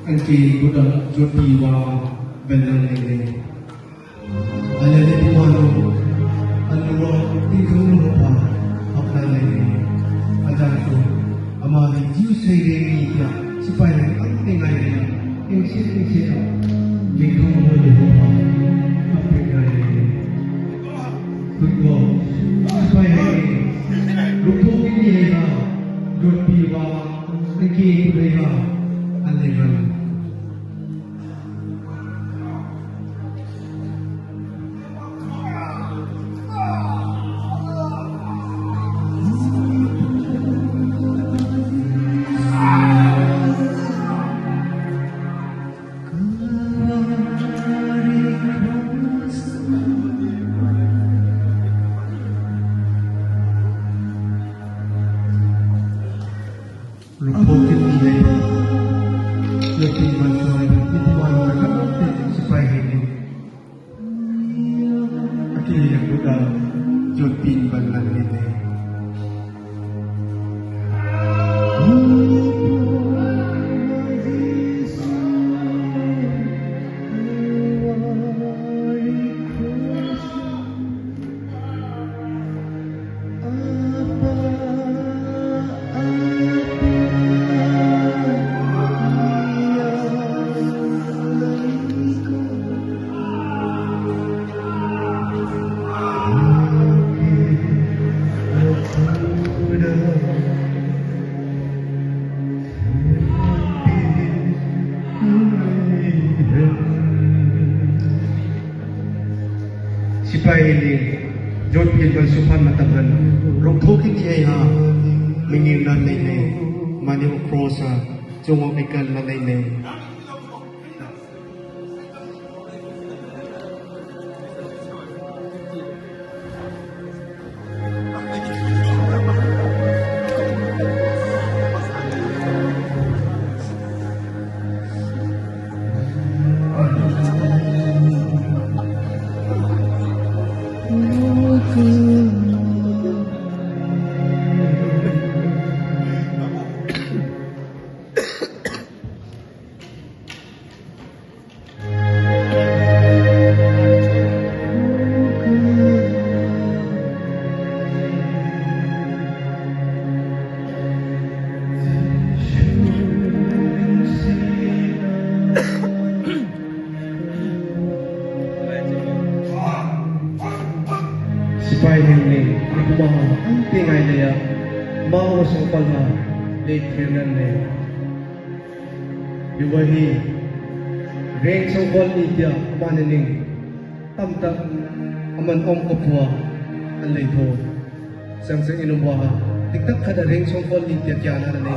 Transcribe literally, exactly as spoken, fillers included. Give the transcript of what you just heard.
Anke kuda jotpi vāvābingna leilei. Alele pumanu, alua tingkhanglua pa apna leilei. Ajaku, amali jiu seirengmi ya, sipai leng ang tengai lei. Engse engse a, tingkhanglua pa apna leilei. Kuko, sipai leng, rupo kini ya, jotpi vāvā, anke kuda ya, aleilei. Rupo kini ya, jotpi vāvā, jotpi vāvā, sipai leng. Akili yang buddha, jotpi vāvābingna leilei. Sipai leng, jotpi vāvā suphan matamhan, rupo kini ya, mingingna leilei, mani cross a, chungwok ikalna leilei. Sipai leng, akuma ang tengai leiya, mawa sangpala, lei trenan lei. Iva hi, reng sangkhol ni tia, amana ning, tamtak, aman om kapua, an leitho. Sangsang inumwa, tiktak khat a reng sangkhol ni tia kia na lei.